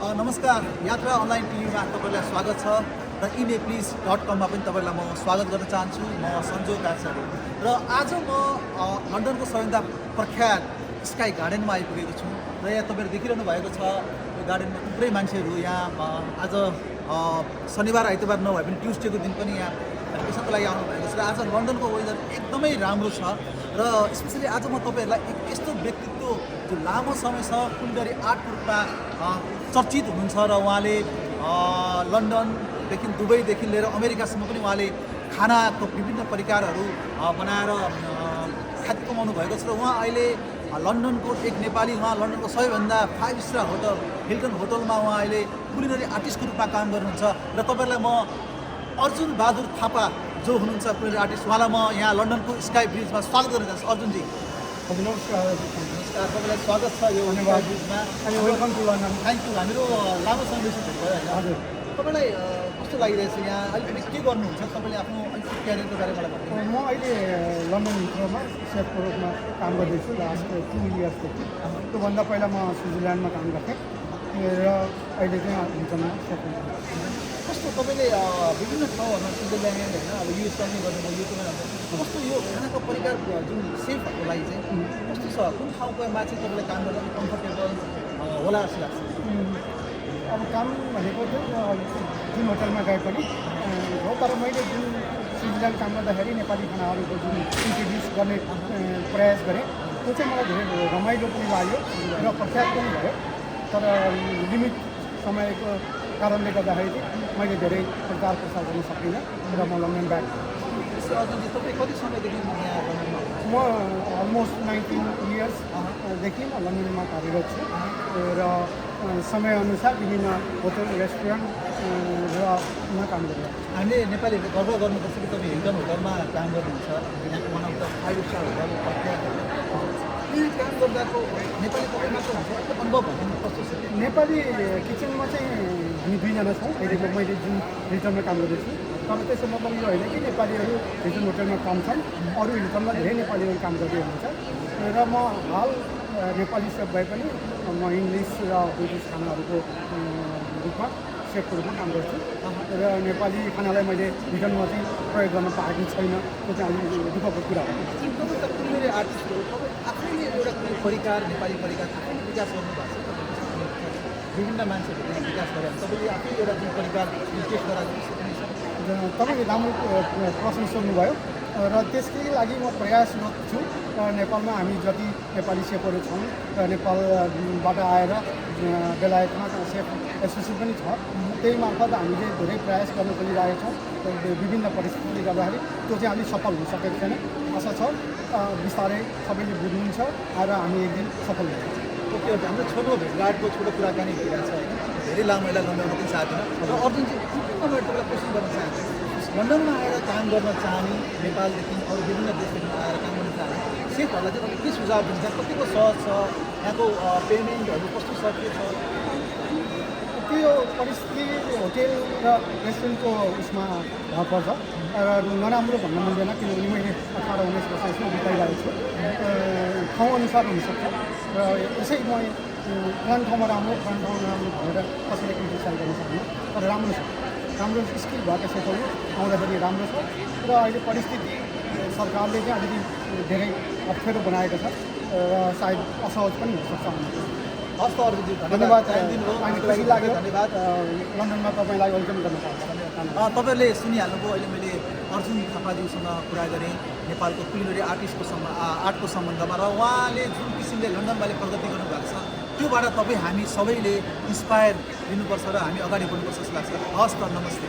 नमस्कार यात्रा अनलाइन टिभीमा तपाईँलाई स्वागत छ र इनेप्लिज.com पनि तपाईँलाई म स्वागत गर्न चाहन्छु। म सञ्जोग आचार्य र आज म लन्डनको सबैभन्दा प्रख्यात स्काई गार्डनमा आइपुगेको छु र यहाँ तपाईँहरू देखिरहनु भएको छ यो गार्डनमा थुप्रै मान्छेहरू यहाँ आज शनिबार आइतबार नभए पनि ट्युसडेको दिन पनि यहाँ भ्याकेसनको लागि आउनु भएको छ र आज लन्डनको वेदर एकदमै राम्रो छ र स्पेसली आज म तपाईँहरूलाई एक यस्तो व्यक्तित्व जो लामो समयसम्म कुलगढी आर्टको रूपमा चर्चित हुनुहुन्छ र उहाँले लन्डनदेखि दुबईदेखि लिएर अमेरिकासम्म पनि उहाँले खानाको विभिन्न परिकारहरू बनाएर ख्याति कमाउनु भएको छ र उहाँ अहिले लन्डनको एक नेपाली उहाँ लन्डनको सबैभन्दा 5 स्टार होटल हिल्टन होटलमा उहाँ अहिले कुलिनरी आर्टिस्टको रूपमा काम गर्नुहुन्छ र तपाईँहरूलाई म अर्जुन बहादुर थापा जो हुनुहुन्छ कुलिनरी आर्टिस्ट उहाँलाई म यहाँ लन्डनको स्काई ब्रिजमा स्वागत गर्न चाहन्छु। अर्जुनजी नमस्कार। नमस्कार, तपाईँलाई स्वागत छ यो धन्यवाद। ब्रिजमा। Welcome to London. Thank you. हाम्रो लामो समयपछि भेट भयो होइन? हजुर। तपाईँलाई कस्तो लागिरहेछ यहाँ अहिले के गर्नुहुन्छ तपाईँले आफ्नो अलिकति क्यारियरको बारेमा मलाई भन्नु। म अहिले लन्डन हिथ्रोमा सेफको रूपमा काम गर्दैछु लास्ट 2 इयर्सदेखि। त्योभन्दा पहिला म स्विजरल्यान्डमा काम गर्थेँ र अहिले चाहिँ हिथ्रोमा सेफ कस्तो तपाईँले विभिन्न ठाउँहरूमा स्विजरल्यान्ड होइन अब युएस पनि गर्नुभयो युकेमा गर्नुभयो कस्तो यो खानाको परिकार जुन सेफहरूको लागि चाहिँ कस्तो छ कुन ठाउँकोमा चाहिँ तपाईँले काम गर्दा कम्फर्टेबल होला जस्तो लाग्छ? अब काम भनेको चाहिँ जुन होटलमा गए पनि हो, तर मैले जुन स्विजरल्यान्ड काम गर्दाखेरि नेपाली खानाहरूको जुन इन्ट्रोड्युस गर्ने प्रयास गरेँ त्यो चाहिँ मलाई धेरै रमाइलो पनि लाग्यो र प्रख्यात पनि भयो। तर लिमिट समयको कारणले गर्दाखेरि चाहिँ मैले धेरै प्रचार प्रसार गर्न सकिनँ र म लन्डन ब्याक। अर्जुनजी तपाईँ कति समयदेखि यहाँ लन्डनमा? म अलमोस्ट 19 इयर्सदेखि म लन्डनमा कार्यरत छु र समयअनुसार विभिन्न होटल रेस्टुरेन्ट र काम गरिरहेको छु। हामीले नेपालीहरूले गर्व गर्नुपर्छ कि तपाईँ हिल्टन होटलमा काम गर्नुहुन्छ, यहाँको one of the 5 star hotel प्रख्यात। यही काम गर्दाको नेपाली तपाईँ मात्र हुन्छ अनुभव भन्नु कस्तो छ? नेपाली किचनमा चाहिँ हामी 2जना छौँ। अहिले मैले जुन हिल्टनमा काम गर्दैछु, तर त्यसो मतलब यो होइन कि नेपालीहरू हिल्टन होटलमा कम छन्, अरू हिल्टनमा धेरै नेपालीहरू काम गर्दै हुनुहुन्छ र म हाल नेपाली सेफ भए पनि म इङ्ग्लिस र ब्रिटिस खानाहरूको रूपमा सेफको रूपमा काम गर्छु र नेपाली खानालाई मैले हिल्टनमा चाहिँ प्रयोग गर्न पाएको छैन। त्यो चाहिँ अलिक दुःखको कुरा हो। तपाईँ त कुनै आर्टिस्ट हो, तपाईँ आफैले एउटा कुनै परिकार नेपाली परिकार आफैले विकास गर्नुभएको छ। विभिन्न मान्छेहरूले विकास गरेर तपाईँले आफै एउटा जुन परिकार टेस्ट गराएको तपाईँले राम्रो प्रश्न सोध्नुभयो र त्यसकै लागि म प्रयासरत छु। नेपालमा हामी जति नेपाली सेफहरू छौँ र नेपालबाट आएर बेलायतमा सेफ एसोसिएसन पनि छ, त्यही मार्फत हामीले धेरै प्रयास गर्न खोजिरहेका छौँ। विभिन्न परिस्थितिले गर्दाखेरि त्यो चाहिँ अलिक सफल हुन सकेको छैन। आशा छ बिस्तारै सबैले बुझ्नुहुन्छ र हामी एक दिन सफल हुन्छौँ। ओके, हाम्रो छोटो भेटघाटको छोटो कुराकानी भइरहेको छ होइन? धेरै लामो यसलाई लन्डनमा पनि चाहदिनँ र अर्जुनजी कुन तपाईँलाई क्वेसन गर्न चाहन्छु, लन्डनमा आएर काम गर्न चाहने नेपालदेखि अरू विभिन्न देशदेखि आएर काम गर्न चाहने सेफहरूलाई चाहिँ तपाईँ के सुझाव दिन्छ? कतिको सहज छ यहाँको पेमेन्टहरू कस्तो छ के छ? त्यो परिस्थिति होटेल र रेस्टुरेन्टको उसमा भर पर्छ र नराम्रो भन्न मिल्दैन, किनभने मैले 18-19 वर्ष यसमा बिताइरहेको छु। ठाउँअनुसार हुनसक्छ र यसै म फलानु ठाउँमा राम्रो फलानु ठाउँमा राम्रो भनेर कसैले क्रिटिसाइज गर्न सक्दिनँ, तर राम्रो छ। राम्रो स्किल भएका सेफहरू आउँदाखेरि राम्रो छ र अहिले परिस्थिति सरकारले चाहिँ अलिकति धेरै अप्ठ्यारो बनाएको छ र सायद असहज पनि हुनसक्छ। हस् त अर्जुनजी, धन्यवाद। खुसी लाग्यो, धन्यवाद। लन्डनमा तपाईँलाई वेलकम गर्न पाउँछ। तपाईँहरूले सुनिहाल्नुभयो, अहिले मैले अर्जुन थापाज्यूसँग कुरा गरेँ नेपालको कुलिनरी आर्टको सम्बन्धमा र उहाँले जुन किसिमले लन्डनबाले प्रगति गर्नुभएको छ त्योबाट तपाईँ हामी सबैले इन्सपायर लिनुपर्छ र हामी अगाडि बढ्नुपर्छ जस्तो लाग्छ। हस् त, नमस्ते।